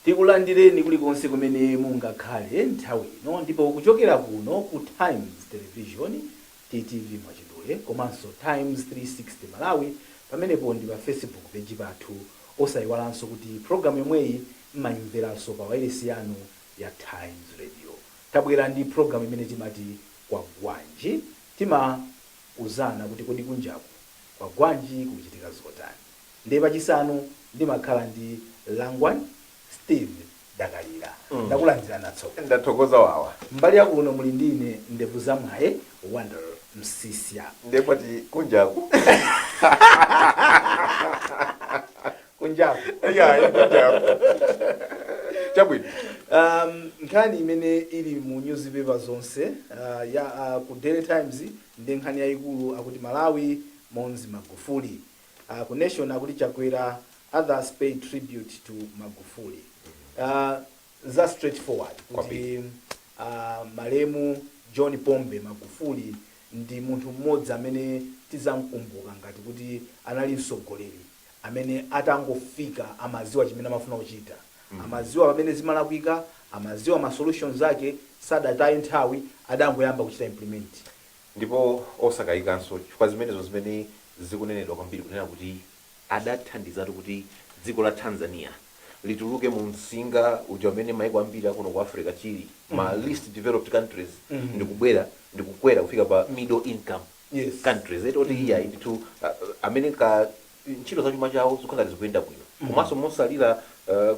Tikulandireni kulikonse kumene mungakhale nthawi ino, ndipo kuchokera kuno ku Times Television, TTV mwachidule, komanso Times 360 Malawi, pamenepo ndi pa Facebook page pathu. Osayiwalanso kuti programu yomweyi mmayimveranso pa wailesi yanu ya Times Radio. Tabwera ndi programu imene timati Kwagwanji. Timauzana kuti kodi kunjaku kwagwanji, kukuchitika zotani? Ndiye pachisanu ndimakhala ndi Langwan Steve Dakalira. Ndakulandira natso. Ndathokoza, wawa. Mbali yakuno muli ndine, ndevu zamwaye, Wonder Msisya. Ndepati kunjaku? Kunjaku. Ya, kunjaku, chabwino. Nkhani imene ili mu newspaper zonse, ya ku Daily Times ndi nkhani yayikulu, akuti "Malawi mourns Magufuli." Ku Nation akuti "Chakwera, others pay tribute to Magufuli." Za straightforward kuti malemu John Pombe Magufuli ndi munthu mmodzi amene tizamkumbuka ngati kuti anali mtsogoleri amene atangofika amaziwa chimene amafuna kuchita, amaziwa pamene zimalakwika, amaziwa ma solutions ake, sadataye nthawi, adangoyamba kuchita implement. Ndipo osakayikanso, chifukwa zimenezo zimene zikunenedwa kwambiri, kunena kuti adathandizatu kuti dziko la Tanzania lituluke mu msinga uja umene maiko ambiri akuno ku Africa chili ma least developed countries, ndikubwera ndikukwera kufika pa middle income countries, eti oti iyayi ndithu, amene ka ntchito za chuma chawo zikukhala zikuyenda bwino, komanso mosalira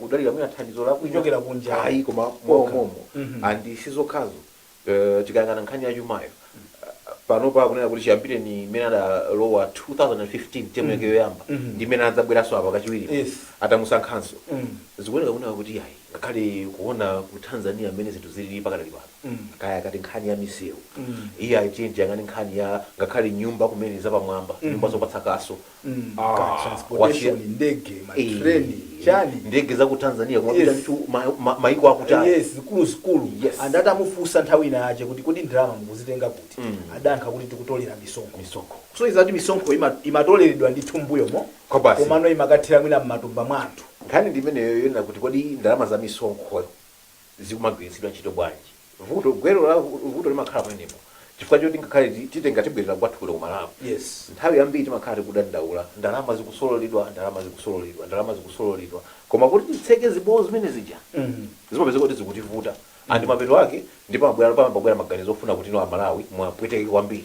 kudalira mwina thandizo la kwina. Kuchokera kunja. Ayi, koma momomo. And sizokhazo, tikayang'ana nkhani ya chumayo, panopa akunena kuti chiyambire ni imene adalowa 2015, term yake yoyamba, ndi imene adzabweranso apa kachiwiri atamusankhanso, zikuoneka kunena kuti ayi, ngakhale kuona ku Tanzania amene zinthu zilili pakadali pano, kaya kati nkhani ya misewu, iye ayi, tiyang'ane nkhani ya ngakhale nyumba kumene zapamwamba, nyumba zopatsa kaso. Ka transportation, ndege, matreni, chani. Ndege za ku Tanzania kumapita ndithu maiko akutali. Yes, zikulu zikulu. And atamufunsa nthawi ina yache kuti kodi ndalama mukuzitenga kuti, adayankha kuti tikutolera misonkho. Misonkho. So izati misonkho imatoleredwa ndithu mbuyomo, Kwabasi. komano imakathera mwina m'matumba mwa anthu. Nkhani ndi imeneyo yonena kuti kodi ndalama za misonkho zikumagwiritsidwa ntchito bwanji? Vuto, gwero la vuto limakhala pamenepo, chifukwa choti ngakhale titenga tibwerera kwathu kuno ku Malawi, nthawi yambiri timakhala tikudandaula, ndalama zikusololedwa, ndalama zikusololedwa, ndalama zikusololedwa, koma kuti titseke zibowo zimene zija, zimapezeka kuti zikutivuta. And mapeto ake ndipo pamabwera maganizo ofuna kuti no, Amalawi mwapweteke kwambiri.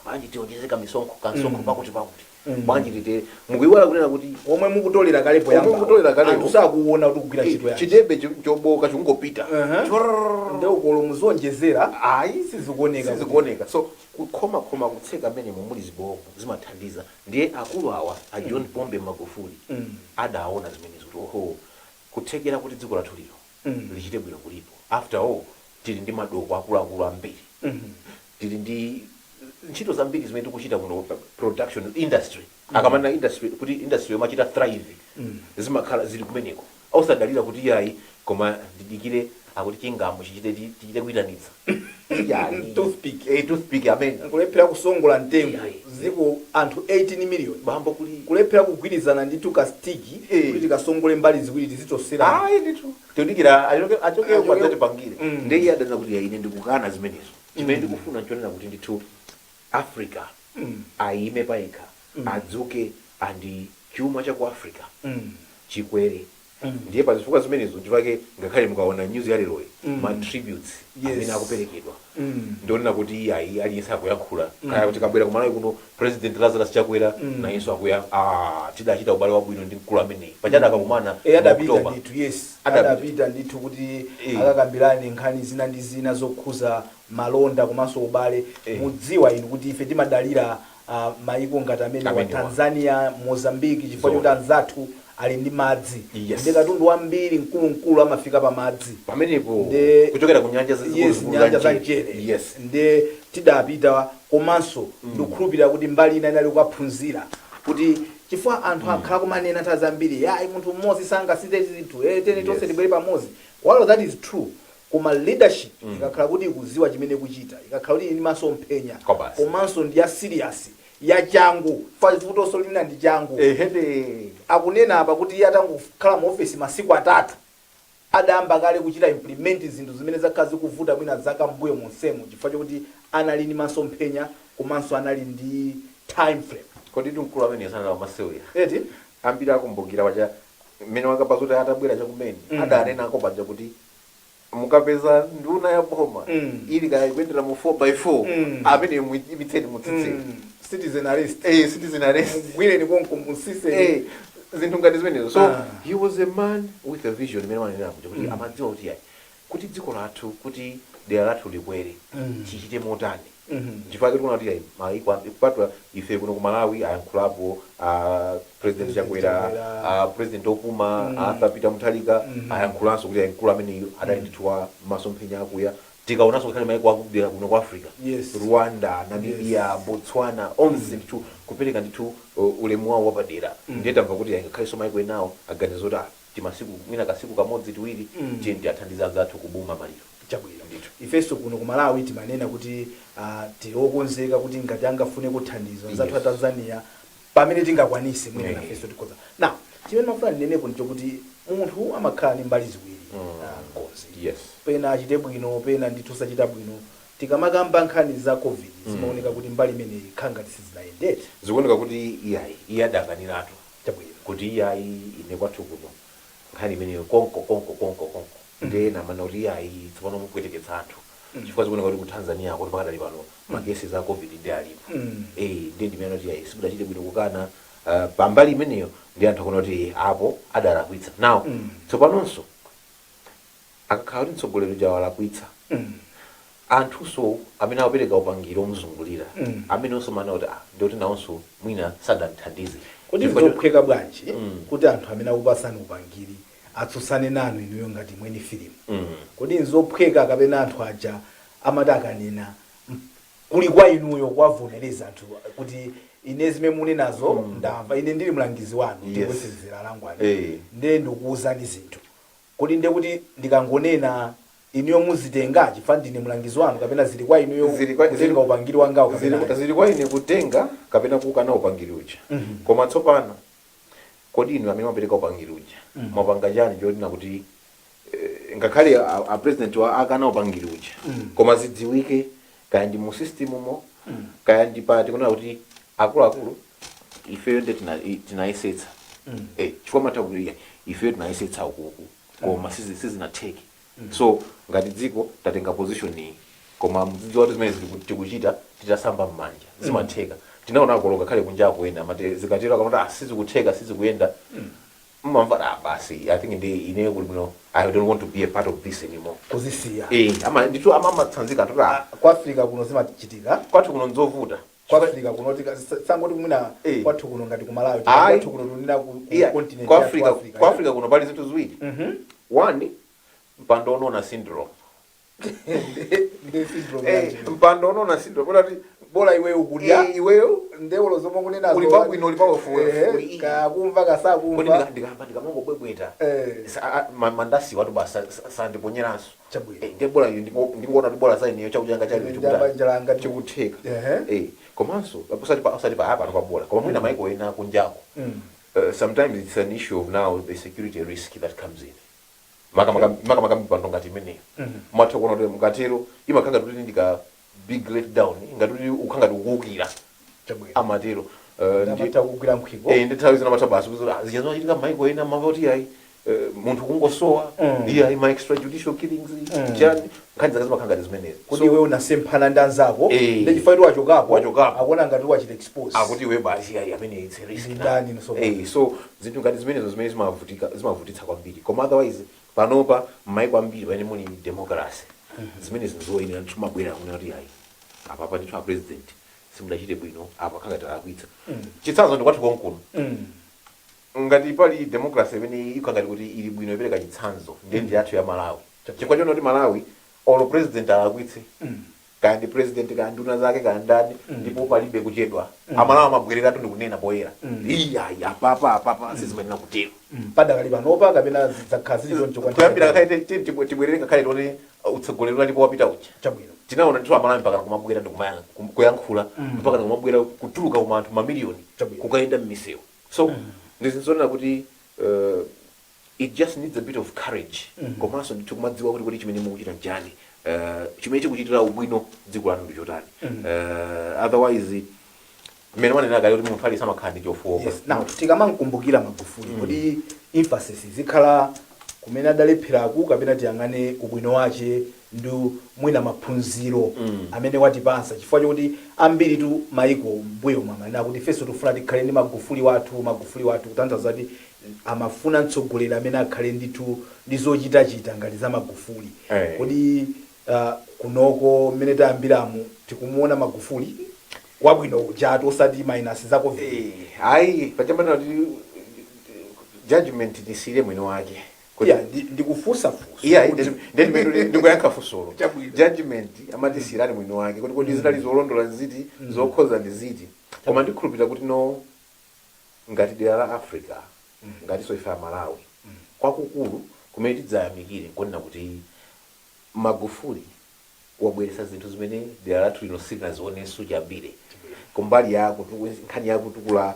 Bwanji tionjezeka misonkho, kansonkho pakuti pakuti, bwanji titere? Mukuiwala kunena kuti omwe mukutolera kale poyamba, Omwe mukutolera kalepo. anthu sakuona kuti kugwira ntchito yanji. Chidebe choboka chikungopita. Nde ukolo muzonjezera, Ayi, sizikuoneka. Sizikuoneka. So kukhomakhoma, kutseka amenemo muli zibowo zimathandiza. Ndiye akulu awa a John Pombe Magufuli adaona zimenezo kuti oho, kuthekera kuti dziko lathu lino lichite bwino kulipo. After all, tili ndi madoko akuluakulu ambiri, tili ndi ntchito zambiri zimene tikuchita kuno, production industry. Akamanena industry, kuti industry yomachita thrive, zimakhala zili kumeneko, osadalira kuti yayi, koma ndidikire akuti chingamo chichite tichite kuyitanitsa. Yayi. Toothpick. Toothpick amene Kulephera kusongola mtengo, Yayi. ziko anthu 18 million, Bambo, kuli kulephera kugwirizana ndithu ka stick kuti tikasongole mbali ziwiri, tizitosera. Ayi ndithu, tikudikira achoke achoke Achoke. Kwadzatipangire. Ndiye iye adanena kuti ine ndikukana zimenezo. Chimene ndikufuna nchonena kuti ndithu Africa ayime payekha, adzuke, and chuma cha ku Africa chikwere. Ndiye pazifukwa zimenezo ndipake ngakhale mukaona news ya leroyi, ma tributes amene akuperekedwa, ndionena kuti iyayi, aliyense akuyankhula. Kaya kuti kabwera kumalawi kuno, President Lazarus Chakwera nayenso akuya, tidachita ubale wabwino ndi mkulu ameneyi pachada akakumana E, adapita mu October. ndithu, yes. Adapita. Adapita ndithu kuti akakambirane nkhani zina ndi zina zokhuza malonda komanso ubale. Mudziwa inu kuti ife timadalira maiko ngati amene wa Amenewa. Tanzania, Mozambique, chifukwa choti anzathu ali ndi madzi, ndi katundu wambiri mkulumkulu amafika pa madzi. Pamenepo. Nde Kuchokera ku nyanja yes, nyanja za mchere. Nde tidapita, komanso ndikukhulupirira kuti mbali ina inali kukaphunzira, kuti chifukwa anthu akhala kumanena nthawi zambiri, yayi, munthu mmodzi sangasinthe zinthu, tene tonse tibwere pamodzi. While that is true, koma leadership ikakhala kuti ikuziwa chimene ikuchita, ikakhala kuti ili ndi masomphenya, Kwabasi. komanso ndi ya serious, ya changu, vutonso lina ndi changu. Ehede. Akunena apa kuti iye atangokhala mu ofesi masiku 3 Adayamba kale kuchita implement zinthu zimene zakhala zikuvuta mwina zaka mbuyo monsemo, chifukwa chokuti anali ndi masomphenya komanso anali ndi time frame. Kodi mkulu amene sanala masewera? Eti. Ambiri akumbukira pacha mmene wakapa zoti atabwera chakumene adanenako paja kuti mukapeza nduna ya boma ili kaya ikuyendera mu 4x4, amene muimitseni, mutsitseni. Citizen arrest. Eh, citizen arrest. Gwireni konko, musiseni. Eh, zinthu ngati zimenezo. So he was a man with a vision imene wanenera kuja kuti amadziwa kuti yayi, kuti dziko lathu, kuti dera lathu likwere, tichite motani. Chifukwa tikuona kuti yayi, maiko kupatula ife kuno ku Malawi, ayankhulapo President President Chakwera, Chakwera. President opuma Arthur Peter Mutharika ayankhulanso kuti yayi, mkulu ameneyu adali ndithu wa masomphenya akuya. Tikaonanso ngakhale maiko akudera kuno ku Africa, Rwanda, Namibia, Botswana, onse ndithu kupereka ndithu ulemu wawo wapadera. Ndiye tamva kuti yayi, ngakhalenso maiko enawo aganiza kuti timasiku mwina kasiku kamodzi tiwiri, tiye ndiyathandiza anzathu kubuma maliro. Chabwino. Ndithu. Ifenso kuno ku Malawi timanena kuti tili okonzeka kuti ngati angafune kuthandiza anzathu a Tanzania pamene tingakwanise, mwina nafenso tikhoza. Now, chimene mafuna ndinenepo ndichokuti munthu amakhala ndi mbali ziwiri, konzi pena achite bwino, pena ndithu sachita bwino. Tikamakamba nkhani za COVID, zimaoneka kuti mbali imeneyi khala ngati sizinayendete. Zikuoneka kuti iyayi, iye adakaniratu kuti iyayi, ine kwathu kuno nkhani imeneyo konko konko konko konko. Ndiye namana kuti iyayi, tsopano mupweteketsa anthu, chifukwa zikuoneka kuti ku Tanzania kuti pakadali pano ma cases a COVID ndi alipo. Eh, ndiye ndimene kuti iyayi, simudachite bwino kukana pambali imeneyo. Ndi anthu akuona kuti apo adalakwitsa. Now, tsopanonso akakhala kuti mtsogoleri uja walakwitsa, anthunso amene akupereka upangiri omuzungulira, amenenso mana kuti ndikuti nawonso mwina sadamthandize. Kodi Chifukwa zophweka bwanji kuti anthu amene akupasani upangiri atsutsane nanu inuyo ngati mwini filimu? Kodi nzophweka, kapena anthu aja amati akanena kuli kwa inuyo kuwavomereza anthu kuti ine zimene muli nazo ndamva, ine ndili mlangizi wanu, ndikusezera langwani, ndiye ndikuwuzani zinthu, kodi ndiye kuti ndikangonena inuyo muzitenga chifukwa ndine mlangizi wanu, kapena zili kwa inuyo kutenga upangiri wangawo kapena ayi? Zili kwa ine kutenga kapena kukana upangiri uja. Koma tsopano kodi inu amene mwapereka upangiri uja mwapanga chani chotina kuti ngakhale a president wa akana upangiri uja, koma zidziwike kaya ndi mu system mo, kaya ndi pati, kunena kuti akuluakulu, ifeyo nde tinayesetsa, chifukwa matha kuti iya, ifeyo tinayesetsa ukuku koma sizinatheke. So ngati dziko tatenga position iyi, koma mudzidziwa kuti zimene tikuchita titasamba m'manja. Zimatheka. Tinaona akoloka khale kunja ena amati zikatero akamati sizikutheka, sizikuyenda, mmamva basi, I think ndi ineyo kuli bwino, I don't want to be a part of this anymore. Kuzisiya. Eh, ama ndithu amatsanzika anthu kuti Ku Africa kuno zimachitika. Kwathu kuno nzovuta. Ku Africa kuno sangoti mwina kwathu kuno ngati ku Malawi, Ayi. kwathu kuno tunena ku continent ku yathu Africa, Africa, ku Africa kuno pali zinthu ziwiri. One, mpando onona syndrome. Ndi syndrome yanji? Mpando onona syndrome kuti bola iweyo ukudya, iweyo ndewolo zomwe ukunenazo uli pabwino, uli powerful, kakumva kodi kasakumva. Ndikamangobwebweta mandasi watu basa sandiponyeranso. Chabwino. Ndiye bola iyo ndingoona kuti bola za ineyo chakudya changa chali Njala chikutheka. Ehe. Komanso osati pa apa pa bola, koma mwina maiko ena kunjako, sometimes it's an issue of now the security risk that comes in, makamaka mipando ngati imeneyo. Matha kuona kuti mukatero imakhala ngati kuti ndika big let down, ngati kuti ukhala ngati ukuwukira. Amatero Amatha kugwira nkhwiko. Eh, ndi nthawi zina matha basi kuti zija zimachitika m'maiko ena, mamva kuti ayi, munthu kungosowa, iye ma extrajudicial killings, chani, nkhani zake zimakhala ngati zimenezi. Kuti iwe unasemphana ndi anzako, ndi chifukwa kuti wachokapo, Wachokapo. akuona ngati wachita expose. Akuti iwe basi ayi, amene it's a risk Ndi now. ndani nso? Eh, so zinthu ngati zimenezo zimene zimavutika, zimavutitsa kwambiri. Koma otherwise panopa m'maiko ambiri pamene muli democracy, zimenezi nzoyenera ndithu, mabwera kunena kuti ayi, apapa ndithu a president simudachite bwino, apa khanga talakwitsa. Chitsanzo ndi kwathu konkuno. Ngati pali democracy imene ikhala ngati kuti ili bwino, ipereka chitsanzo, ndiye ndi yathu ya Malawi, chifukwa chona kuti Malawi olo president alakwitse, kaya ndi president, kaya nduna zake, kaya ndani, ndipo palibe kuchedwa, Amalawi amabwereratu ndikunena poyera, iyayi, apapa apapa sizimayenera kutero. Padakali panopa kapena zakhala zili choncho kwa Kuyambira ngakhale tibwerere ngakhale tione utsogoleri unalipo wapita uja, tinaona ndithu Amalawi mpaka kumabwera kuyankhula, mpaka kumabwera kutuluka kuma anthu mamiliyoni kukayenda m'misewu. So ndizonena kuti It just needs a bit of courage, komanso ndithu kumadziwa kuti chimene mukuchita njani, chimene chikuchitira ubwino dziko lanu ndi chotani. Otherwise, mmene wanena kale kuti munthu aliyense amakhala ndi chofowoka. Yes. Now, tikamankumbukira Magufuli, kodi emphasis zikhala kumene adalepheraku, kapena tiyang'ane ubwino wache ndi mwina maphunziro amene watipasa? Chifukwa chokuti ambiri tu maiko mbuyo mwamanena kuti ifenso tifuna tikhale ndi Magufuli wathu, Magufuli wathu, kutanthauza kuti amafuna mtsogoleri amene akhale ndithu ndi zochitachita ngati za Magufuli. Kodi kunoko mmene tayambiramu tikumuona Magufuli wabwino ujatu, osati minus za COVID? Ayi, pachamana kuti judgment tisiyire mwini wake. Yeah, ndikufunsafunsa. Iya, ndimene ndikuyankha funsolo. Chabwino. Judgment amatisiyirani mwini wake kuti zinali zolondola nziti, zokhoza ndi ziti. Koma ndikhulupirira kuti no, ngati dera la Africa, ngatinso ife Amalawi, kwakukulu kumene tidzayamikire nkonena kuti Magufuli wabweretsa zinthu zimene dera lathu lino silinazionenso chambire kumbali ya nkhani ya kutukula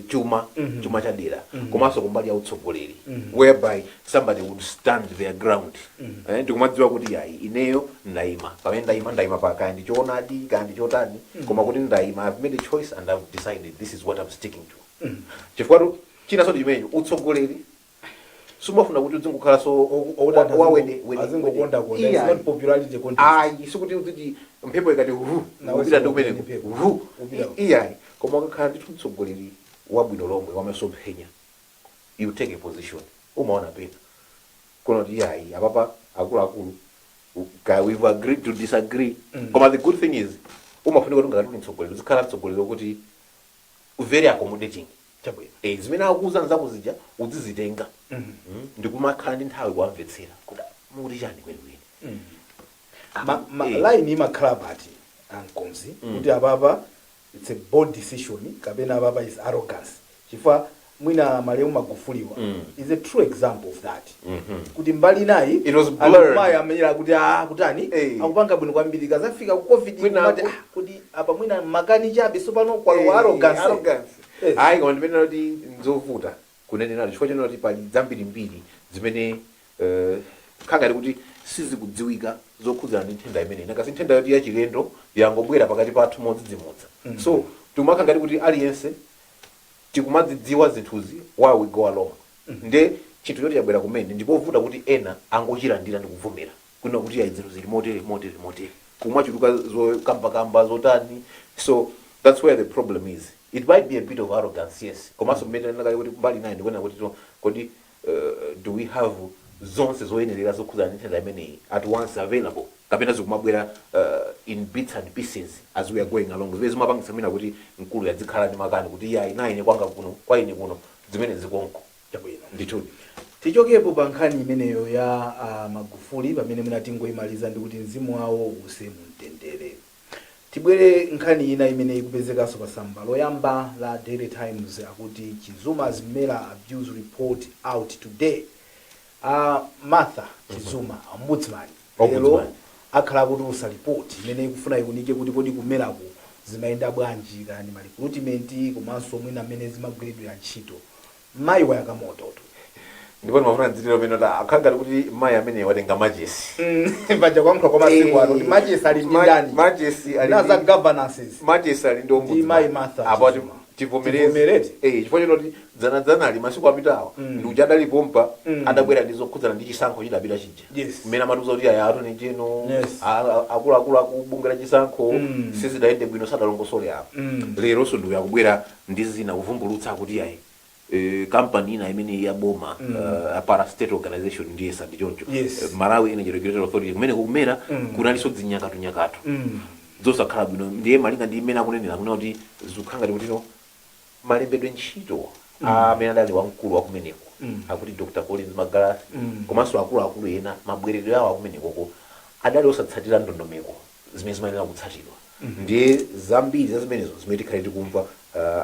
chuma, chuma cha dera, komanso kumbali ya utsogoleri, whereby somebody would stand their ground, ndikumadziwa kuti yayi, ineyo ndayima pamene ndayima, ndayima pa kaya ndi choonadi, kaya ndi chotani, koma kuti ndayima, I've made a choice and I've decided this is what I'm sticking to. Chifukwa chinanso ndi chimenecho, utsogoleri sumafuna kuti uzingokhala so wawede wede. Azingokonda konda. Iya. It's not popularity contest. Ayi, sikuti uziti mphepo ikati hu, Nawe upita ndi sikuti kumeneko mphepo. hu. Upita. Iyayi, koma ukakhala ndithu mtsogoleri wabwino lomwe, wamasomphenya, you take a position, umaona pena kuna kuti iyayi, apapa akuluakulu, we've agreed to disagree. Koma the good thing is umafunika kuti ngati uli mtsogoleri, uzikhala mtsogoleri wokuti very accommodating. Zimene akuuza nzako zija uzizitenga, ndikumakhala ndi nthawi kuwamvetsera kuti mukuti chani kwenikweni. Ma line imakhala pati, ankonzi, kuti apapa it's a bold decision kapena apapa is arrogance? Chifukwa mwina malemu Magufuliwa is a true example of that, kuti mbali inayi It was blurred. mayi amenyera kuti ah, kutani, akupanga bwino kwambiri, kazafika ku COVID Mwina kumati, ah, kuti apa mwina makani chabe, sopano kwalowa arrogance. Arrogance. Yes. Ayi, koma ndimene kuti nzovuta kunenera, chifukwa chonena kuti pali zambirimbiri zimene khangati kuti sizikudziwika zokhudzana ndi nthenda imeneyi. Nanga si nthenda yoti yachilendo yangobwera pakati pathu modzidzimutsa, so timakhala ngati kuti aliyense tikumadzidziwa zinthuzi while we go along. Nde chinthu choti chabwera kumene, ndipovuta kuti ena angochilandira ndi kuvomera kuna kuti ayi, zinthu zili motere, motere, motere, kumachuluka zokambakamba zotani. So that's where the problem is. It might be a bit of arrogance, yes, komanso mmene ndinakale kuti mbali nayi ndikuona kuti to kodi do we have zonse zoyenerera zokhudzana ndi nthenda imeneyi at once available, kapena zikumabwera in bits and pieces as we are going along, zimene zimapangitsa mwina kuti mkulu yadzikhala ndi makani kuti iyayi, na ine kwanga kuno, kwa ine kuno zimene zikonko. Ndithudi. Tichokepo pa nkhani imeneyo ya Magufuli, pamene mwina tingoyimaliza ndi kuti mzimu wawo uuse mumtendere. Tibwere nkhani ina imene ikupezekanso pa tsamba loyamba la Daily Times, akuti "Chizuma's MERA abuse report out today". Martha Chizuma, ombudsman, Ombudsman. lero akhala akutulutsa report imene ikufuna ikunike kuti kodi ku MERAku zimayenda bwanji, kani ma recruitment komanso mwina mmene zimagwiridwira ntchito. Mayi wayaka mototu. Ndipo ndimafuna ndzitiro peno ta akhala ngati kuti mayi amene watenga machesi. Paja kuyankhula kwa masiku ano kuti machesi ali ndi ndani? Machesi ali na za ndi governances. Machesi ali ndi ombudsman. Ndi mayi Martha Apo Chizuma. tivomereze. Tivomereze. Chifukwa chinoti dzanadzanali, masiku apitawa, ndi uja adalipompa, adabwera ndi zokhudzana ndi chisankho chidapita chija, mmene amatiuza kuti aya attorney general, akuluakulu akubunge la chisankho, sizidayende bwino, sadalongosole apo. Leronso ndi akubwera ndi zina kuvumbulutsa kuti ayi, kampani ina imene ya boma, para state organization, ndiye sandi choncho, Malawi Energy Regulatory Authority, kumene kukumera kunalinso dzinyakatunyakatu zosakhala bwino. Ndiye malinga ndi imene akunenera, kunena kuti zikukhala ngati kuti no, malembedwe ntchito amene adali wamkulu wakumeneko, akuti Dr Collins Magalasi, komanso akuluakulu ena, mabweredwe awo akumenekoko adali osatsatira ndondomeko zimene zimayenera kutsatidwa. Ndiye zambiri za zimenezo zimene tikhale tikumva,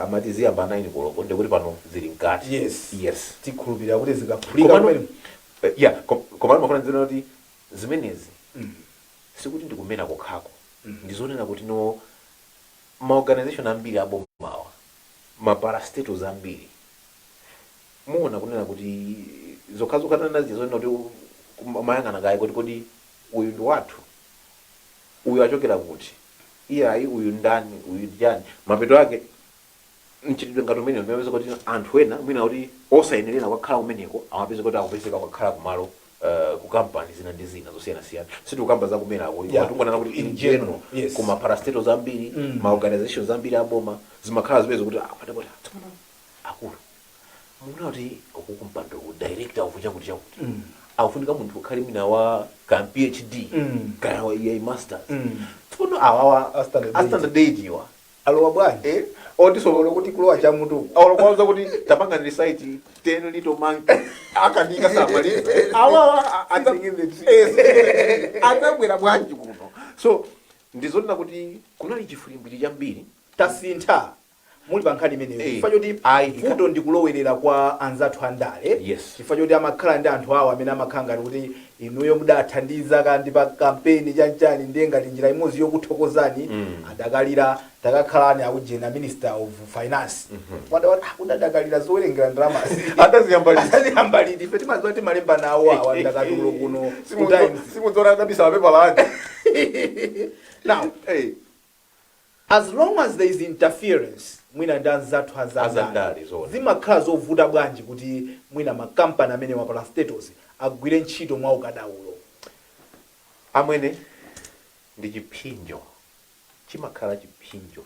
amati ziyamba 9 koloko, ndikuti pano zili mkati. Yes. Tikhulupirira kuti zikaphulika Komano kumene. Yeah, komano mafuna ndzina kuti zimenezi sikuti ndikumena kokhako, ndizonena kuti no, maorganization ambiri abomawa, ma parastatals ambiri. Muona kunena kuti zokhazokha nazi zonena kuti mayang'ana kaye kuti kodi uyu ndi wathu, uyu achokera kuti, iyayi, uyu ndani, uyu ndiyani. Mapeto ake mchitidwe ngati umene umapeza kuti anthu ena mwina kuti osayenerera kukhala kumeneko amapeza kuti akupezeka kukhala kumalo, ku kampani zina ndi zina zosiyanasiyana. Sitikukamba zakumenako, tikungonena kuti in In general, general, yes. kuma parastatals ambiri, ma organizations ambiri aboma, zimakhala zimene kuti apadabota tsopano akulu mukuona kuti uku kumpando ku director of chakuti chakuti akufunika munthu ukhale mwina wa ka PhD, kaya wa EA masters. Tsopano awawa A standard a standard 8 iwa alowa bwanji? Otiso olo kuti kulowa chamutu. Awalokwaza kuti tapanga ndi recite 10 little monkey, akanika samaliza. Awawa Sitting in the tree. Adzabwera bwanji kuno? So ndizonena kuti kunali chifulimbwiti chambiri. Tasintha muli pa nkhani imeneyo, chifukwa choti Ayi, vuto ndi kulowerera kwa anzathu andale, chifukwa choti amakhala ndi anthu awo amene amakhala ngati kuti inuyo mudathandiza kandi pa kampeni chanchani, ndiye ngati njira imodzi yokuthokozani, adakalira takakhalani akujena minister of finance. Wadawati udadakalira zowerengera ndalamazi. Adaziyamba liti? Adaziyamba liti? Ife timadziwa timalemba nawo awa ndakatulo kuno ku Times. Simudzora adabisa mapepala ake. Now, as long as there is interference mwina ndi anzathu azandale, azandale, zona. zimakhala zovuta bwanji kuti mwina makampani amene wa parastatals agwire ntchito mwa ukadaulo? Amwene, ndi chipsinjo, chimakhala chipsinjo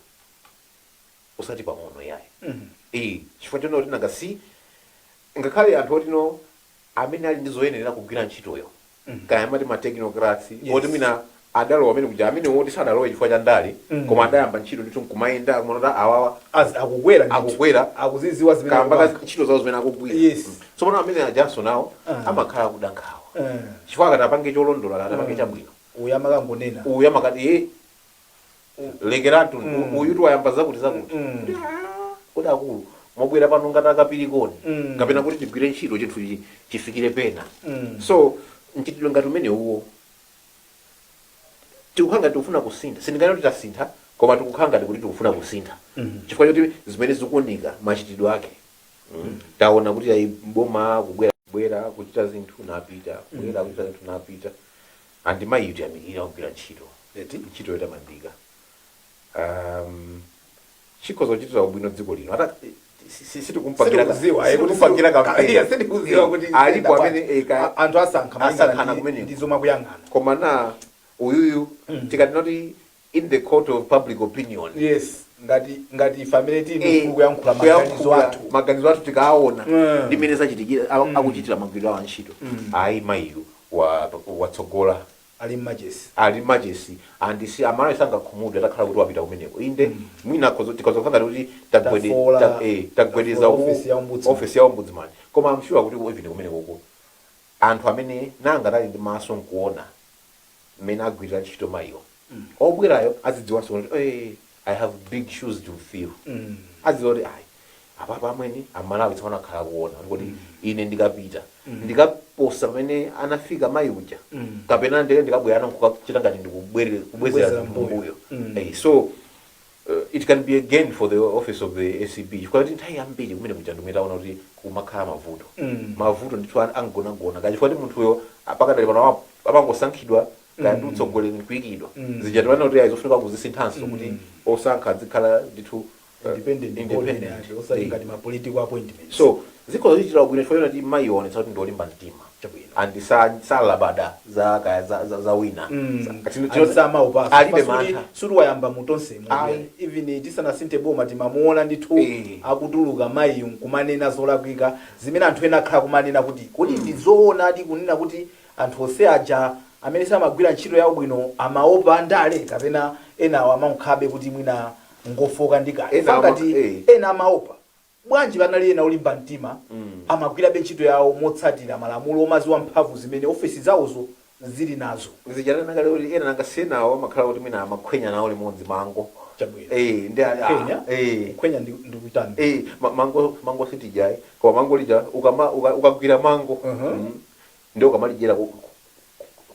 usati pang'ono yayi. Chifukwa chonena kuti nanga si ngakhale anthu otino amene ali ndi zoyenera kugwira ntchitoyo, kaya amati ma technocrats, oti mwina adalowa amene kuja, amene woti sadalowe chifukwa cha ndale, koma adayamba ntchito ndithu nkumayenda kumanota awawa Akukwera ndithu. Akukwera. Akuziziwa zimene kamba akupanga. Ntchito zawo zimene akugwira. Tsopano amene ajanso nawo amakhala akuda nkhawa, chifukwa akati apange cholondola, akati apange chabwino, uyu amakangonena, uyu amakati ye lekeratu, uyu tiwayamba zakuti zakuti. Kuti, kodi akulu mwabwera pano ngati akapirikoni, kapena kuti tigwire ntchito chinthu ichi chifikire pena? So mchitidwe ngati umene uwo tikukhala ngati tikufuna kusintha. Sindingati kuti tasintha, koma tikukhala ngati kuti tikufuna kusintha, chifukwa choti zimene zikuoneka machitidwe ake, taona kuti ayi, boma kubwera kubwera kuchita zinthu napita, kubwera kuchita zinthu napita. Andimayi tiyamikira kugwira ntchito, Eti? ntchito yotamandika, chikhoza kuchitira ubwino dziko lino. Ata sitikumpangira Sitikuziwa, kuti sitikumpangira campaign. Yeah, sitikuziwa kuti alipo amene anthu asankha malingana asankhana kumeneko. Ndi zomwe akuyang'ana. Koma na uyuyu tikati noti in the court of public opinion, Yes, ngati ife amene tili kuyankhula maganizo kuyankhula athu, maganizo athu tikaona ndi mmene zachitikira, akuchitira magwiro awo antchito, ayi, mayiyu watsogola. Ali mmachesi. Ali machesi, andisi amalawi sangakhumudwe atakhala kuti wapita kumeneko. Inde, mwina tikhoza kukhala kuti tagwedeza tafola office ya ombudsman. Office ya ombudsman, koma I'm sure kuti even kumenekoko anthu amene nanga tali ndi maso nkuona mmene agwirira ntchito mayiwo, obwerayo azidziwanso kuti I have big shoes to fill. Adziwa kuti ayi, apapa amwene amalawi tsopano akhala kuona kuti ine ndikapita ndikaposa pamene anafika mayi uja, kapena ndike ndikabwera nkukachita ngati ndikubwerera kubwezera Kubwezera zinthu mbuyo. mbuyo. So it can be a gain for the office of the ACB, chifukwa kuti nthawi yambiri kumene kuja ndimwe taona kuti kumakhala mavuto, mavuto ndithu angonagona kachifukwa kuti munthuyo pakadali pano amangosankhidwa kaya ndi utsogoleri nkuyikidwa. Zija timanena kuti ayi, zofunika kuzisinthanso kuti osankha azikhala ndithu independent independent. Body, osati ngati ma political appointments. So zikhoza kuchitira bwino chifukwa choti mayi onetsa kuti ndiolimba mtima Chabwino. and salabada za kaya za wina. Samaopa. Alibe mantha. Suti wayamba mu tonsemo. Ayi. Even tisanasinthe boma timamuona ndithu akutuluka mayiyu nkumanena zolakwika zimene anthu ena akhala kumanena kuti kodi ndi zoonadi kunena kuti anthu onse aja amene samagwira ntchito yawo bwino amaopa andale, kapena enawo amankhabe kuti mwina ngofoka ndi kale? Ena ama- Ngati ena amaopa bwanji, panali ena olimba mtima, amagwirabe ntchito yawo motsatira malamulo, omaziwa mphamvu zimene ofesi zawozo zili nazo. Zijanena kale kuti ena nanga senawo amakhala kuti mwina amakhwenya nawo limodzi mango. Chabwino. Ndi Kukhwenya? Kukhwenya ndi kutani? Mango sitijayi, koma mango lija ukagwira mango, ndio ukamalijera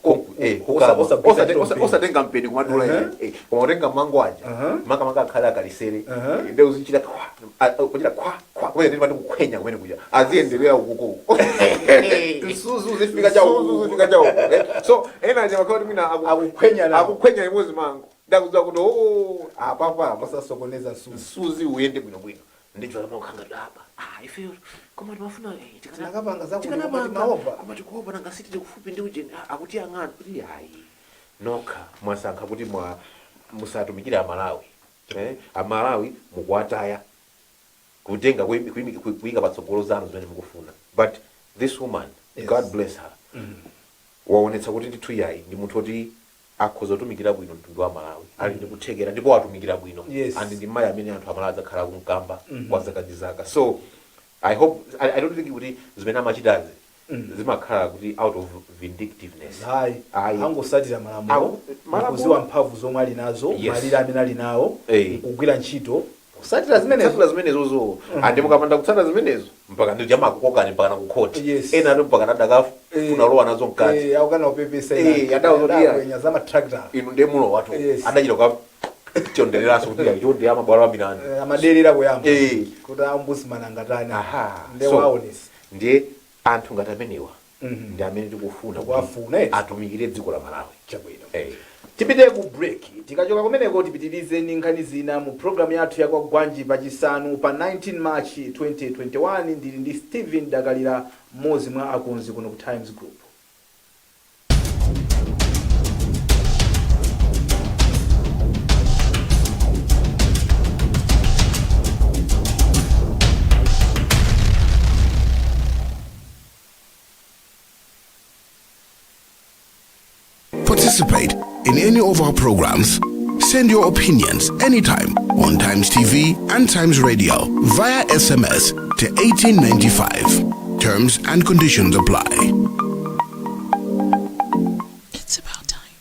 Kukamwa. Osagwiritsa ntchito mpeni. Osatenga mpeni kumadula ine, koma utenga mango aja, makamaka akhale akalisere. Ndi uzichita kwa kuchita kwa kwa kumene ndimati kukhwenya kumene kuja aziyenderera ukuko. Msuzi uzifika cha Msuzi uzifika cha uku. So ena aja makhala kuti mwina Akukhwenya nawo. Akukhwenya limodzi mango, ndakudziwa kuti oh, apapa Osasokoneza msuzi. Msuzi uyende bwinobwino. Ndicho amakhanga apa, ah, ifeyo koma timafuna Tinakapanga zakuti tikanapanga, koma timaopa. Koma tikuopa, nanga sitili kufupi ndi ujeni, akutiyang'ana kuti hayi, nokha mwasankha kuti mwa musatumikire Amalawi, eh? Amalawi mukuwataya, kutenga kuyika patsogolo zanu zimene mukufuna. But this woman, God bless her, waonetsa kuti ndithu yayi, ndi munthu oti akhoza kutumikira bwino mtundu wa Malawi, ali ndi kuthekera ndipo watumikira bwino. And ndi mayi amene anthu Amalawi adzakhala kumkamba kwa zaka ndi zaka. So I hope, I don't think kuti zimene amachitazi zimakhala kuti out of vindictiveness. Hayi. Ayi. Angosatira malamulo. Malamulo. Kuziwa mphamvu zomwe ali nazo, malire amene ali nawo, kugwira ntchito kusatira zimenezo. Kutsatira zimenezozo. Andi mukapanda kutsatira zimenezo, mpaka ndi jamakukokani mpaka nakukhoti. Ena ati mpaka nadakafuna lowa nazo mkati. Akukana kupepesa. Adawo zoti iya. Adakwenya za matractor. Inu ndiye mulo watu. Adachita kwa chondereraso kuti chonde amabwalo a milandu. Amaderera kuyamba kuti ombudsman angatani. Nde So, waonesa. Ndiye anthu ngati amenewa ndi amene tikufuna kuti Tikuwafuna, eti. atumikire dziko la Malawi. Chabwino. Tipite ku break. Tikachoka kumeneko tipitirize ndi nkhani zina mu program yathu ya Kwagwanji pachisanu pa 19 March 2021. Ndili ndi Stephen Dakalira, mmodzi mwa akonzi kuno ku Times Group. Participate in any of our programs. Send your opinions anytime on Times TV and Times Radio via SMS to 1895. Terms and conditions apply. It's about time.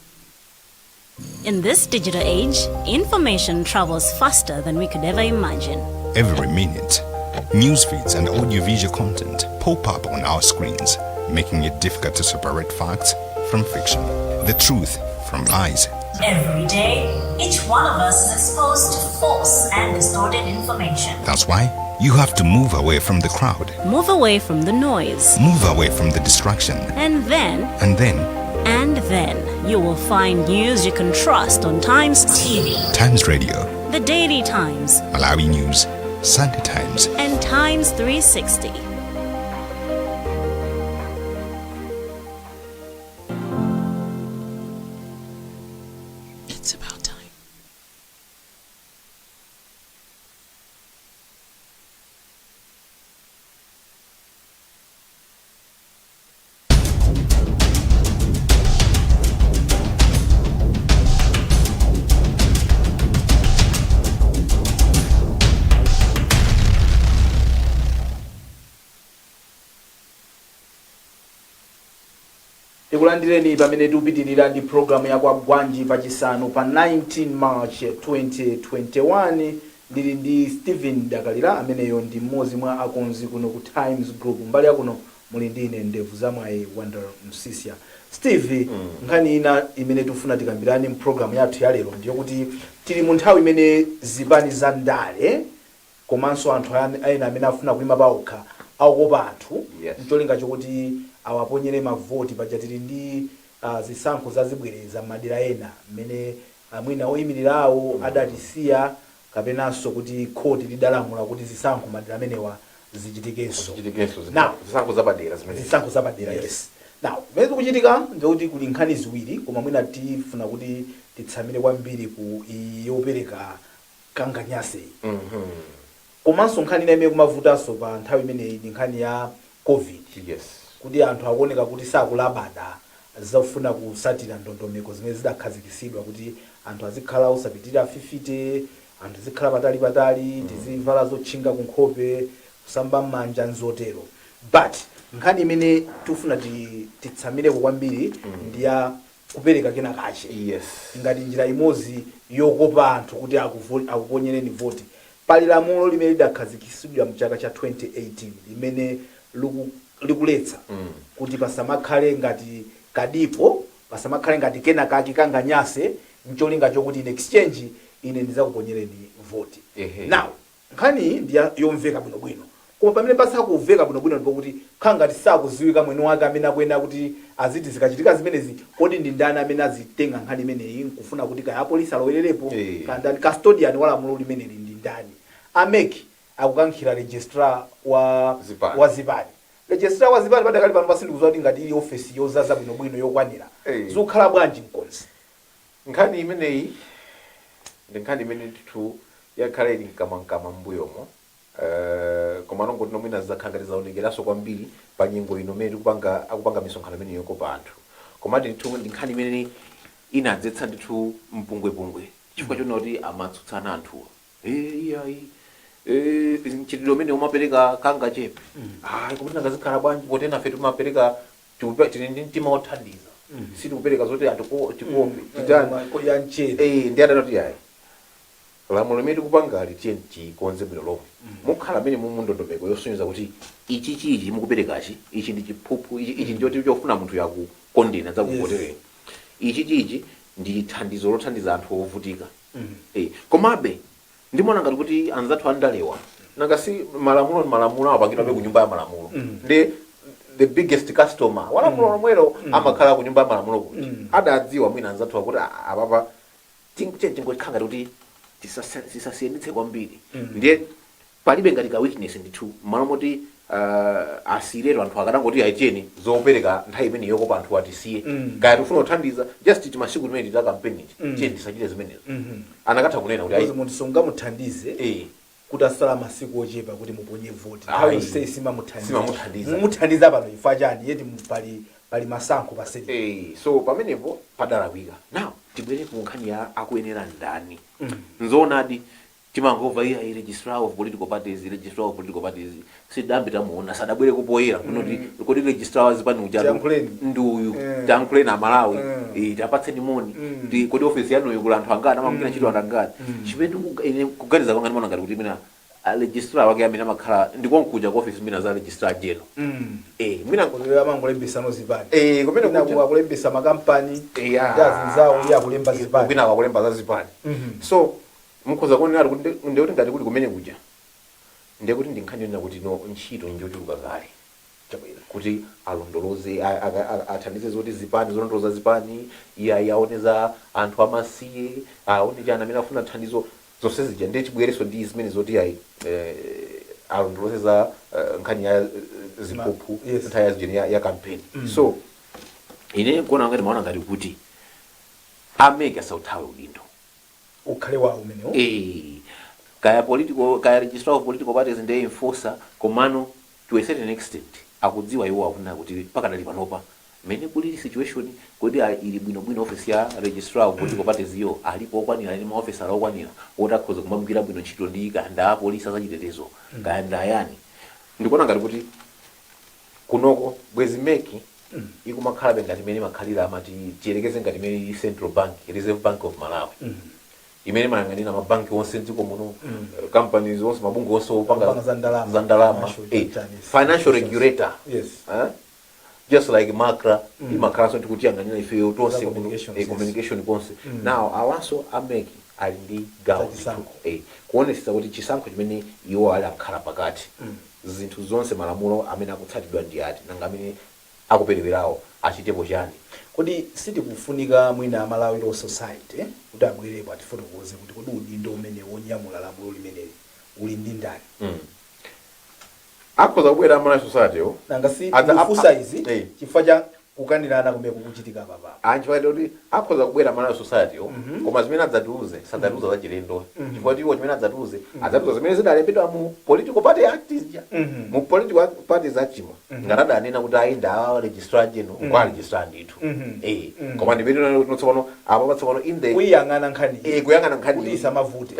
In this digital age, information travels faster than we could ever imagine. Every minute, news feeds and audiovisual content pop up on our screens, making it difficult to separate facts from fiction, the truth from lies. Every day, each one of us is exposed to false and distorted information. That's why you have to move away from the crowd, Move away from the noise. Move away from the distraction, And then, and then and then, you will find news you can trust on Times TV, Times Radio, The Daily Times, Malawi News, Sunday Times, and Times 360. It's about time. Tikulandireni pamene tikupitirira ndi programu ya Kwagwanji pachisanu pa 19 March 2021. Ndili ndi Stephen Dakalira, ameneyo ndi mmodzi mwa akonzi kuno ku Times Group. Mbali yakuno muli ndi ine, ndevu zamwayi Wonder Msisia. Steve, nkhani ina imene tikufuna tikambirane mpulogalamu yathu ya lero ndiyo kuti tili mu nthawi imene zipani za ndale komanso anthu ena amene afuna kuyima paokha akukopa anthu mcholinga chokuti awaponyere mavoti. Paja tili ndi zisankho zazibwereza m'madera ena mmene mwina oyimirirawo adatisiya kapenanso kuti khoti lidalamula kuti zisankho madera amenewa zichitikenso. Zichitikenso. Now, zisankho zapadera zimene zisankho zapadera. Yes. Now, zimene zikuchitika ndikuti kuli nkhani ziwiri, koma mwina tifuna kuti titsamire kwambiri ku iyi yopereka kanganyaseyi, komanso nkhani ina imene kumavutanso pa nthawi imeneyi ndi nkhani ya COVID, kuti anthu akuoneka kuti sakulabada zofuna kusatira ndondomeko zimene zidakhazikitsidwa kuti anthu azikhala osapitirira 50, anthu azikhala patali patali, tizivala zotchinga kunkhope, kusamba m'manja nzotero. But nkhani imene tikufuna titsamireko kwambiri ndi ya kupereka kena kache ngati njira imodzi yokopa anthu kuti akuponyereni voti. Pali lamulo limene lidakhazikitsidwa mchaka cha 2018 limene likuletsa kuti pasamakhale ngati kadipo. Pasamakhale ngati kena kake kanganyase mcholinga chokuti in exchange ine ndizakuponyereni voti. Now nkhani ndi yomveka bwinobwino, koma pamene pasakumveka bwinobwino ndipo kuti khala ngati sakuziwika mwini wake amene akuyenera kuti aziti zikachitika zimenezi, kodi ndi ndani amene azitenga nkhani imeneyi nkufuna kuti kaya apolisi alowererepo, kaya ndani, custodian wa lamulo limeneli ndi ndani? A MEC akukankhira registrar wa Zipani. wa zipani. Registrar wa zipani padakali pano pasindikuziwa kuti ngati ili ofesi yozaza bwinobwino yokwanira. Zikukhala bwanji, mkonzi? Nkhani imeneyi ndi nkhani imene ndithu yakhala ili mkamwamkamwa m'mbuyomo, koma nongoti nomwina zidzakhala ngati zaonekeranso kwambiri pa nyengo ino imene tikupanga, akupanga misonkhano imene yokopa anthu. Komati ndithu ndi nkhani imene inadzetsa ndithu mpungwepungwe, chifukwa chonena kuti amatsutsana anthuwa. Iyayi, mchitidwe umene umapereka kanga chepe, ayi, kuti nangazikhala bwanji poti nafe timapereka, tili ndi mtima wothandiza, sitikupereka zoti atikope titani. Ya mchere. Ndi adatoti ayi, lamulo limene tikupangali tiye tikonze bwino lomwe, mukhala amene mumu ndondomeko yosonyeza kuti ichi chichi mukuperekachi, ichi ndi chiphuphu, ichi ndichoti chofuna munthu yakukondena zakuvotereni, ichi chichi ndi thandizo lothandiza anthu ovutika. Komabe ndimaona ngati kuti anzathu andalewa, nanga si malamulo ni malamulo amapangidwa ku nyumba ya malamulo, ndi the biggest customer wa lamulo lomwelo amakhala ku nyumba ya malamulo, kuti adadziwa mwina anzathu akuti, "Ah, apapa tingokhala ngati kuti tisasiyanitse kwambiri." Ndiye palibe ngati ka weakness ndithu, mmalo moti asiyiretu anthu, akanangoti aitiyeni zopereka nthawi imene yokopa anthu atisiye, kaya tifuna kuthandiza just timasiku timene tita kampeni, tiyeni tisachite zimenezo. Anakatha kunena kuti Because ayi. Munthu sungamuthandize kuti asala masiku ochepa kuti muponye voti, nthawi Ayi. yonseyi simamuthandiza. Simamuthandiza. Mumuthandiza pano chifukwa chani, yeti pali masankho paseli? So pamenepo padalakwika. Now tibwere ku nkhani ya akuyenera ndani. Nzoonadi timangomva iya i registrar of political parties, registrar of political parties, sidambe tamuona, sadabwere kupoyera kunoti kodi registrar wa zipani uja Tiyankhuleni. ndi uyu, tiyankhuleni Amalawi, tapatseni moni. Kodi ofesi yanuyo kuli anthu angati, amagwira ntchito anthu angati? Chimene ine kuganiza kwanga, ndimaona ngati kuti mina a registrar wake amene amakhala ndikonkuja ku office mina za registrar general, mina Kuti amangolembesano zipani. Kumene Kwina kuja. Akulembesa makampani ndi azinzawo, iye akulemba zipani. Kwina akulemba za zipani. So mukhoza kuonera kuti ndekuti ngati kuli kumene kuja, ndekuti ndi nkhani yonena kuti no, ntchito njochuluka kale. Kuti alondoloze, athandize zoti zipani, zolondoloza zipani, iye aone za anthu amasiye, aone chani, amene afuna thandizo, zonse zija. Ndiye tibwereso ndi zimene zoti ayi, alondoloze za nkhani ya ziphuphu nthawi ya zijeni ya campaign. So ine kuona ngati, maona ngati kuti a MEC asauthawe udindo. Ukhale wawo umenewo. Kaya political, kaya registrar of political parties ndiye enforcer, komano to a certain extent akudziwa iwo, akunena kuti pakadali panopa mmene kuli situation, kodi ili bwinobwino office ya registrar of political parties iyo, alipo okwanira ndi maofesala okwanira woti akhoza kumagwira bwino ntchito ndi kaya nda apolisi azachitetezo, kaya ndayani? Ndikuona ngati kuti kunoko bwezi MEC ikumakhalabe ngati imene imakhalira, amati tiyelekeze ngati imene ili Central Bank, Reserve Bank of Malawi, imene imayang'anira mabanki onse mdziko muno, companies onse, mabungwe onse opanga Opanga za ndalama. Za ndalama. Financial Chinese financial regulator. Yes. Eh? Just like MACRA imakhalanso tikutiyang'anira ifeyo tonse Za kuno, communications, yes. Communication konse. Now awanso a MEC ali ndi gawo Za chisankho. Kuonesesa kuti chisankho chimene iwo ali akukhala pakati, zinthu zonse, malamulo amene akutsatidwa ndi ati, nanga amene akuperewerawo achitepo chani? Kodi sitikufunika mwina Malawi Law Society kuti abwerepo atifotokoze kuti kodi udindo umene wonyamula lamulo limeneli uli ndi ndani? Akhoza kubwera a Malawi Society yo. Nanga si ndikufunsa izi chifukwa cha kukanirana kumene kukuchitika papa. Anthu kuti akhoza kubwera Malawi Society yo, koma zimene adzatiuze sadzatiuza za chilendo, chifukwa iwo chimene adzatiuze, adzatiuza zimene zidalembedwa mu Political Party Act zija. Mu Political Parties Act mo, ngati adanena kuti ayi, nda registrar general, kwa registrar ndithu. Koma ndimene tsopano apa tsopano in the Kuyang'ana nkhani kuyang'ana nkhani kuti isamavute.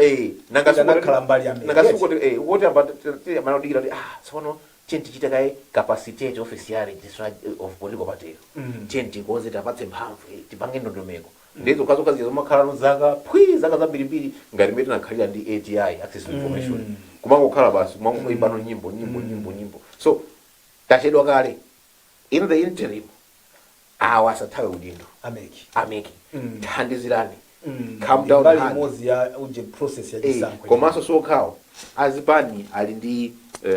Nanga Kuti anakhala mbali ya MEC. Nanga sikuti kuti amba amanodikira kuti, ah, tsopano tiye tichite kaye capacitate office ya registrar of political party, tiye tikonze, tapatse mphamvu, tipange ndondomeko. Ndizo kazoka zija zomakhala zaka phwi, zaka zambirimbiri, ngati mmene tinakhalira ndi ATI, access to information, kumangokhala basi, kumangoimbano nyimbo, nyimbo, nyimbo, nyimbo. So tachedwa kale. In the interim Awa asathawe udindo. A MEC. A MEC, thandizirani. Calm down Mbali hard. imodzi ya uje process ya chisankho. Komanso sokhawo, azipani ali ndi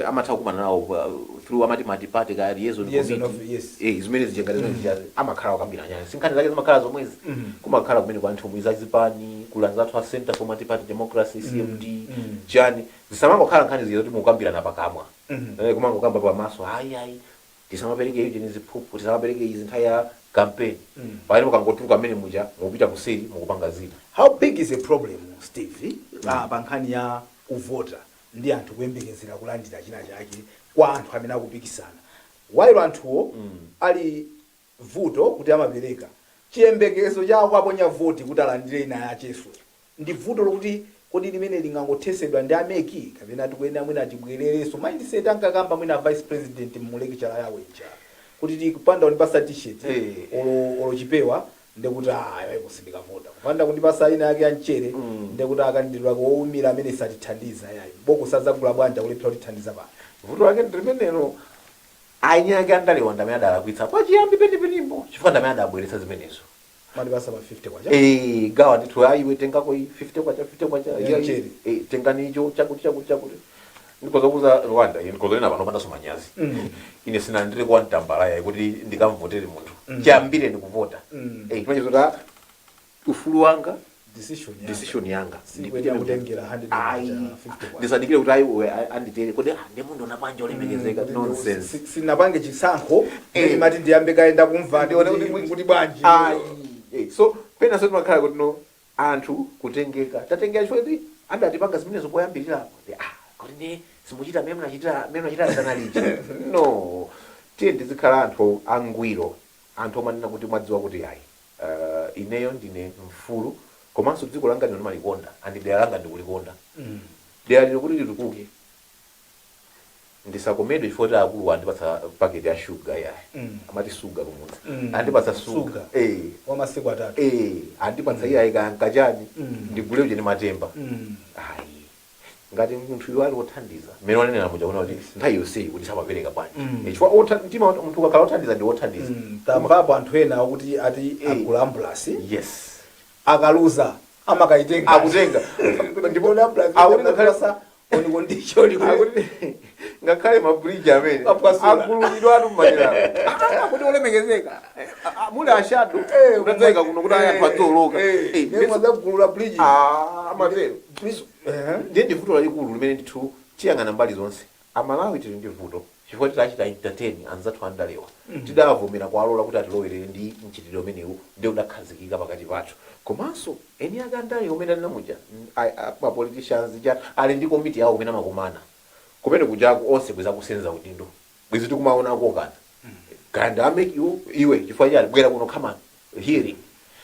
amatha kukumana nawo through amati multi-party ka liaison Liaison committee. Yes. Zimene zijengati zimene zija amakhala wakambira nyanya, sinkhani zake zimakhala zomwezi. Kumakhala kumene kwa nthumwi zazipani, kulanza athu a Center for Multi-Party Democracy, CMD, chani. Zisamangokhala nkhani zija zoti mukukambirana pakamwa, kumangokamba pamaso. Ayi, ayi, tisamapereke icho ni ziphuphu, tisamapereke izi nthawi ya campaign. Pamene mukangotuluka amene muja, mukupita kuseri, mukupanga zina. How big is a problem, Steve, pa nkhani ya kuvota ndi anthu kuyembekezera kulandira china chake kwa anthu amene akupikisana, while anthuwo ali vuto kuti amapereka chiyembekezo chawo aponya voti kuti alandire ina yacheso? Ndi vuto lokuti kodi limene lingangothesedwa ndi a MEC, kapena tikuyenda mwina tibwererenso mindset ankakamba mwina vice president mu lecture yawo ija, kuti tikupanda kundipasa T-shirt olo chipewa, ndekuti ayi, kusindikavota, kupanda kundipasa ina yake ya mchere, ndekuti akandidwako wowumira amene satithandiza, yayi, boko sazagula bwanja kulephera kutithandiza pano. Vuto lake ndi limenelo. Anyake andalewa ndamene adalakwitsa pachiyambi penipenipo, chifukwa ndamene adabweretsa zimenezo. Mandipasa pa 50 kwacha. Gawa ndithu, ayiwe, tengako iyi 50 kwacha, 50 kwacha. Ya mchere. Tengani icho, chakuti, chakuti, chakuti. Ndikoza kuza Rwanda ine ndikoza ina pano pandaso manyazi. Ine sinandire kwa mtambala yayi kuti ndikamvotere munthu. Chiyambire ndikuvota. Chimene zota ufulu wanga, decision yanga. Decision yanga. Sikuyenera kutengera 100 Ayi. kwacha, 50 kwacha. Ndisadikire kuti ayi, anditere kodi, ndi munthu unapanja olemekezeka. Nonsense. Sinapange chisankho mati ndiyambe kayenda kumva Ndione kuti bwanji. Ayi. So pena so timakhala kuti no, anthu kutengeka, tatengeka chifukwa kuti adatipanga zimenezo poyambirirapo. Kuti ndi simuchita mmene munachitira, mmene munachitira dzana lija. No, tiye ndizikhala anthu angwiro, anthu omanena kuti mwadziwa kuti ayi, ineyo ndine mfulu, komanso dziko langa lino ndimalikonda, andi dera langa ndikulikonda. Dera lino kuti litukuke, ndisakomedwe chifukwa kuti akulu andipatsa paketi ya shuga, yayi. Amati suga kumudzi. Andipatsa suga. Suga. Wa masiku 3. Andipatsa iyayi kankachani, ndigule uja ndi matemba. Ayi, ngati munthu iwo ali wothandiza, mmene wanenera muja kuna kuti nthawi yonseyi kuti samapereka bwanji? Chifukwa mtima munthu ukakhala wothandiza, ndi wothandiza. Tamvapo anthu ena akuti ati agula ambulasi, akaluza amakaitenga. Akutenga. Ndipo ambulasi Akuti ngakhale on condition. Akuti ngakhale mabridge amene Apwasula. agululidwa atu mmadera kuti olemekezeka, muli ashadu utadzayika kuno kuti anthu adzoloka. Mwadzagulula bridge. Amatero. Bridge. Ndiye ndi vuto lalikulu limene ndithu tiyang'ana mbali zonse. Amalawi tili ndi vuto chifukwa tidachita entertain anzathu andalewa, tidavomera kuwalola kuti atilowerere ndi mchitidwe umenewu, ndi udakhazikika pakati pathu. Komanso eni ake andale umene alina muja, ma politicians ja ali ndi komiti yawo kumene amakumana, kumene kujaku onse bweza kusenza udindo, bwezi tikumaona kokana kanda a MEC iwo, iwe chifukwa chani bwera kuno, come on, hearing,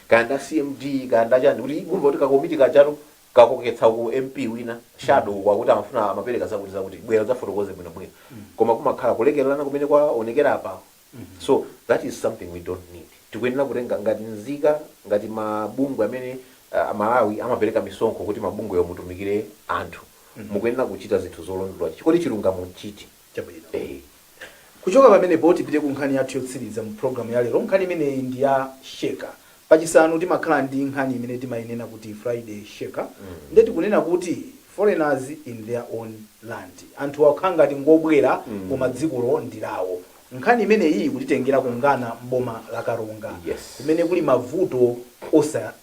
kanda CMD, kanda chani, kuti kumva kuti kakomiti kajatu kakoketsa ku MP wina shadow kwakuti amafuna amapereka zakuti zakuti, bwera zafotokoze bwino bwino. Koma kumakhala kulekererana kumene kwaonekera apa. So that is something we don't need. Tikuyenera kutenga ngati nzika, ngati mabungwe amene Malawi amapereka misonkho kuti mabungweyo mutumikire anthu, mukuyenera kuchita zinthu zolondola. Chikoti chilungamo nchiti? Chabwino. Kuchoka pamenepo tipite ku nkhani yathu yotsiriza mu programu ya lero. Nkhani imeneyi ndi ya shaker. Pachisanu timakhala ndi nkhani imene timayinena kuti Friday Shaker. Ndiye tikunena kuti foreigners in their own land, anthu akukhala ngati ngobwera, koma dzikolo ndi lawo. Nkhani imeneyi kutitengera kungana mboma la Karonga, kumene kuli mavuto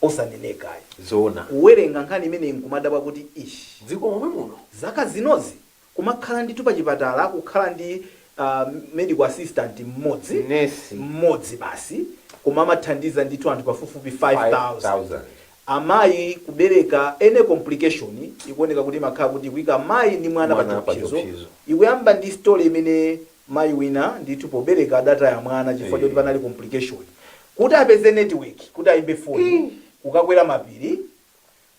osaneneka. Zona. Kuwerenga nkhani imeneyi nkumadabwa kuti ish, dziko momwe muno, zaka zinozi kumakhala ndithu pachipatala kukhala ndi medical assistant mmodzi, nesi mmodzi basi, koma amathandiza ndithu anthu pafupifupi 5000. 5000. Amayi kubereka, any complication ikuoneka kuti imakhala kuti kuyika mayi ndi mwana pa Mwana pa chiopsezo. chiopsezo. Ikuyamba ndi story imene mayi wina ndithu pobereka adataya mwana chifukwa choti panali complication. Kuti apeze network kuti ayimbe foni, kukakwera mapiri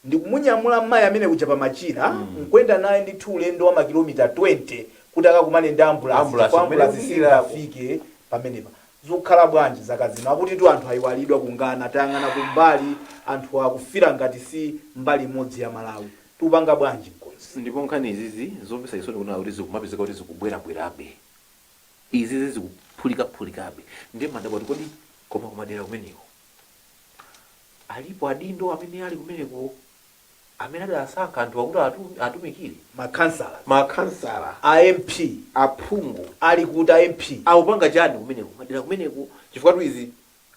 ndikumunyamula mayi amene kuja pamachira, nkwenda naye ndithu ulendo wa makilomita 20 kuti akakumane ndi ambulance, Ambulance, chifukwa kumene ambulance kufikirako. singafike pamenepa. Zikukhala bwanji zaka zino? Akuti tu anthu ayiwalidwa kungana, tayang'ana kumbali, anthu akufira ngati si mbali imodzi ya Malawi. Tupanga bwanji, mkonzi? Ndipo nkhani izizi zomvetsa chisoni kunena kuti zikumapezeka kuti zikubwerabwerabe, izizi zikuphulikaphulikabe. Ndiye madabwa kuti kodi Koma kumadera kumeneko alipo adindo amene ali kumeneko amene adasankha anthu akuti atumikire. Makhansala, Makhansala, a MP, aphungu. Ali kuti a MP? Akupanga chani kumeneko, madera kumeneko? Chifukwa tu izi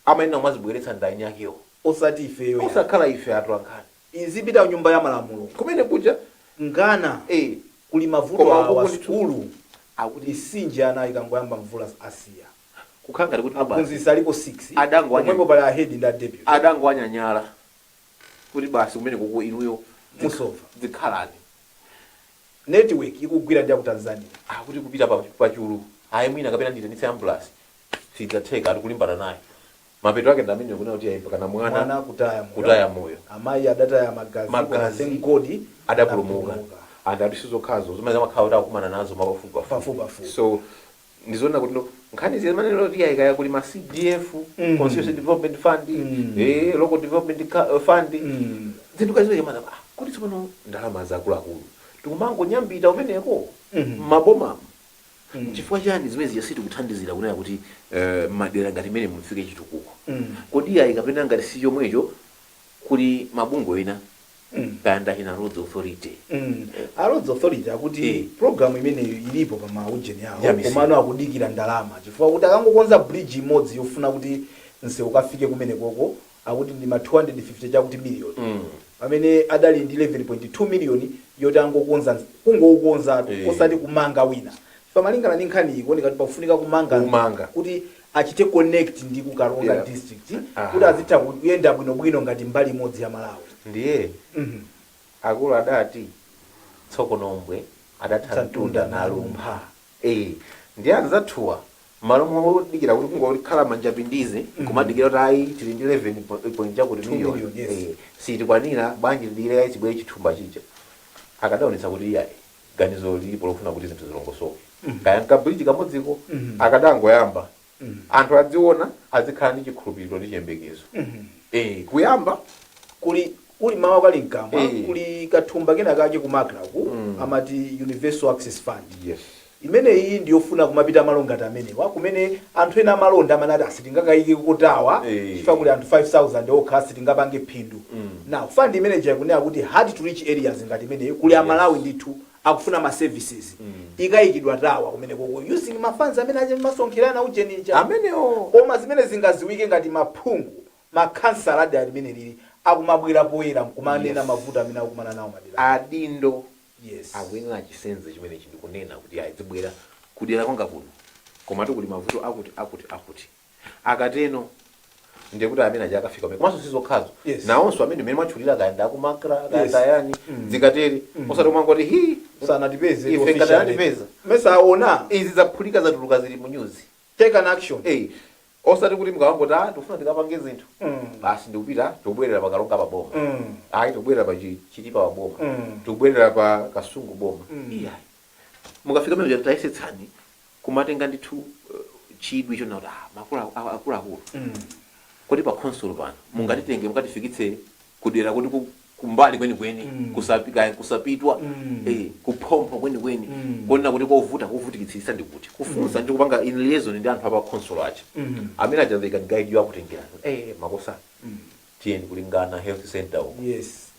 amayenera kumazibweretsa ndani yakewo, osati ifeyo. Osakhala ife atolankhani. Izipita nyumba ya malamulo kumene kuja ngana kuli mavuto Koma awa uku ndithu sukulu akuti isinje ana ikangoyamba mvula asiya. Kukhala ngati kuti basi Aphunzitsi alipo 6. Adango Pomwepo pali a head ndi a deputy. Adango anyanyala kuti basi kumene kuku inuyo Musova. zikhalani. Network ikugwira ndi ya ku Tanzania. Akuti kupita pachulu ayi, mwina kapena nditanitse ambulance, sidzatheka, ati kulimbana naye. Mapeto ake ndamene kuna kuti ayi kana mwana Mwana kutaya moyo. Kutaya moyo. Amayi adataya magazi. Magazi. Thank God adapulumuka. And ati sizokhazo zimene zamakhala kuti akukumana nazo mapafupi. Pafupipafupi. So ndizoona kuti no nkhani zimaneno kuti ayikaya kuli ma CDF, Constituency Development Fund, Local Development Fund, zinthu kaziweke mana kuti tsopano ndalama zakuluakulu tikumangonyambita umeneko m'mabomamo. Chifukwa chani zimene zija sitikuthandizira kunena kuti madera ngati mene mufike chitukuko? Kodi ayi kapena ngati si chomwecho kuli mabungwe ena, kaya ndachina Roads Authority? A Roads Authority akuti program imeneyo ilipo pa maujeni awo, Ya misewu. komano akudikira ndalama, chifukwa kuti akangokonza bridge imodzi yofuna kuti msewu ukafike kumene koko akuti ndi ma 250 chakuti million, pamene adali ndi 11.2 million yoti angokonza, kungoukonzatu, osati kumanga wina. Chifukwa malingana ndi nkhani iyi kuoneka kuti pafunika kumanga, Kumanga. kuti achite connect ndi ku Karonga district, kuti azitha kuyenda bwinobwino ngati mbali imodzi ya Malawi. Ndiye akulu adati tsokonombwe adatha mtunda nalumpha. Ndiye anzathuwa malo modikira kuti kungokhala manja pindize, kumadikira kuti ayi tili ndi 11 point chakuti Two million, million, yes. Sitikwanira bwanji, tidikire ayi chibwere chithumba chija. Akadaonetsa kuti iyayi ganizo lilipo lofuna kuti zinthu zilongosoke, kaya nka bridge kamodziko, akadangoyamba, anthu adziona, azikhala ndi chikhulupiriro ndi chiyembekezo. Kuyamba Kuli kuli mawu kali mkamwa. Kuli kathumba kena kake ku MACRA ku, amati Universal Access Fund. Imeneyi ndiyofuna kumapita malo ngati amenewa kumene anthu ena amalonda amanati asitingakayike kutawa, chifukwa kuli anthu 5000 okha, sitingapange phindu. Now fund imeneja ikunena kuti hard to reach areas ngati imeneyi kuli Amalawi ndithu akufuna ma services, ikayikidwa tower kumene koko using ma funds amene aje masonkherana ujenicha amenewo. Koma zimene zingaziwike ngati maphungu, makhansala adi limene lili akumabwera poyera nkumanena mavuto amene akukumana nawo madera. Adindo akuyenera chisenze chimenechi ndikunena kuti azibwera kudera kwanga kuno, komatu kuli mavuto akuti akuti akuti. Akateno ndiye kuti amene aja akafika kumene. Komanso sizokhazo, nawonso amene mene mwatchulira, kayenda aku MACRA, kayenda yani, zikatere osati kumangoti hi Sanatipeze. Ife ngati anatipeza. Mesa aona izi zaphulika, zatuluka, zili mu news. Take an action. Osati kuti mukawangoti ah tikufuna tikapange zinthu, basi ndikupita, tikubwerera pa Karonga pa boma, ayi tikubwerera pa Chitipa pa boma, tikubwerera pa Kasungu boma. Iyayi, mukafika mene tayesetsani kumatenga ndithu chidwi chona kuti ah akuluakulu, kodi pa khonsolo pano mungatitenge mukatifikitse kudera kuti kumbali kwenikweni, kusapitwa, kuphompho kwenikweni, kuonena kuti kovuta, kovutikitsitsa ndikuti kufunsa ndi kupanga in liaison ndi anthu apa khonsolo aja, amene aja they can guide you, akutengera makosa tiyeni kulingana health center uko.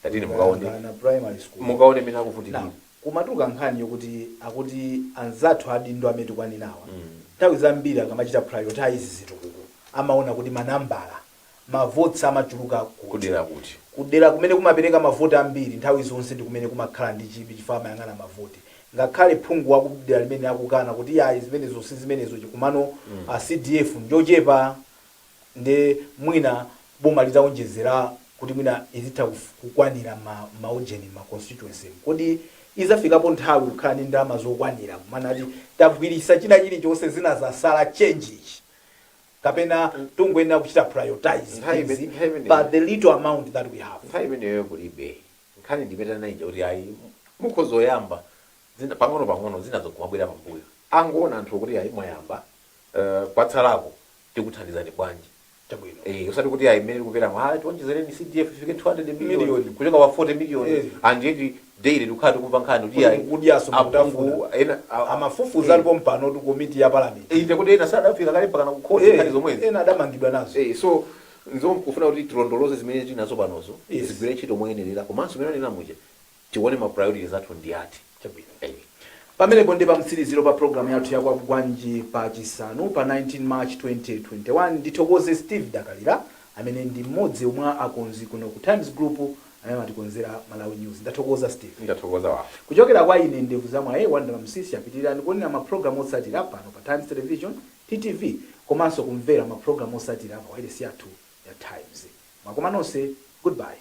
Tatini mukaone. Ngana primary school. Mukaone mene akuvutikira. Now, kumatuluka nkhani yokuti akuti anzathu adindo amene tikwaninawa nthawi zambiri akamachita prioritize zitukuko amaona kuti manambala mavotsi amachuluka kuti Kudera kuti kudera kumene kumapereka mavoti ambiri nthawi zonse ndi kumene kumakhala ndi chidwi, chifukwa amayang'ana mavoti. Ngakhale phungu wakudera limene akukana kuti yayi zimenezo si zimenezo, chikumano a CDF njochepa, nde mwina boma litaonjezera kuti mwina izitha kukwanira maujeni ma constituency. Kodi izafikapo nthawi kukhala ndi ndalama zokwanira kumanati tagwirisa china chilichonse, zina zasala change ichi, kapena tungoyenera kuchita prioritize Nthawi things nthawi imeneyo. but the little amount that we have? Nthawi imeneyo kulibe nkhani ndimene naija kuti ayi mukhoza oyamba zina pang'ono pang'ono, zina zokumabwera pambuyo. Angoona anthu kuti ayi mwayamba, kwatsalako tikuthandizani bwanji? Chabwino. Usati kuti ayi mmene tikupera ah tionjezereni CDF ifike 200 million Million. kuchoka pa 40 million, and yet Daily tikukhala tikumva nkhani kuti Kuti ayi, mukudyaso aphungu mukutafuna. ena Amafufuza alipo mpano tu komiti ya parliament. Inde, kuti ena sadafika kale mpaka kukhoti, nkhani zomwezi. Ena adamangidwa nazo. So nzo kufuna kuti tilondoloze zimene tinazo panozo, zigwire ntchito moyenerera, komanso mene anena muja, tione ma priorities athu ndi ati. Chabwino. Pamenepo ndi pamtsiriziro pa programu yathu ya Kwagwanji pa Chisanu pa 19 March 2021. Ndithokoze Steve Dakalira amene ndi mmodzi mwa akonzi kuno ku Times Group amene amatikonzera Malawi News. Ndathokoza, Steve. Ndathokoza wawo. Kuchokera kwa ine ndevu zamwaye Wandala Msisi, apitirani kuonera mapulogalamu otsatira pano pa Times Television, TTV, komanso kumvera mapulogalamu otsatira pa wailesi yathu ya Times. Mwakoma nonse, goodbye.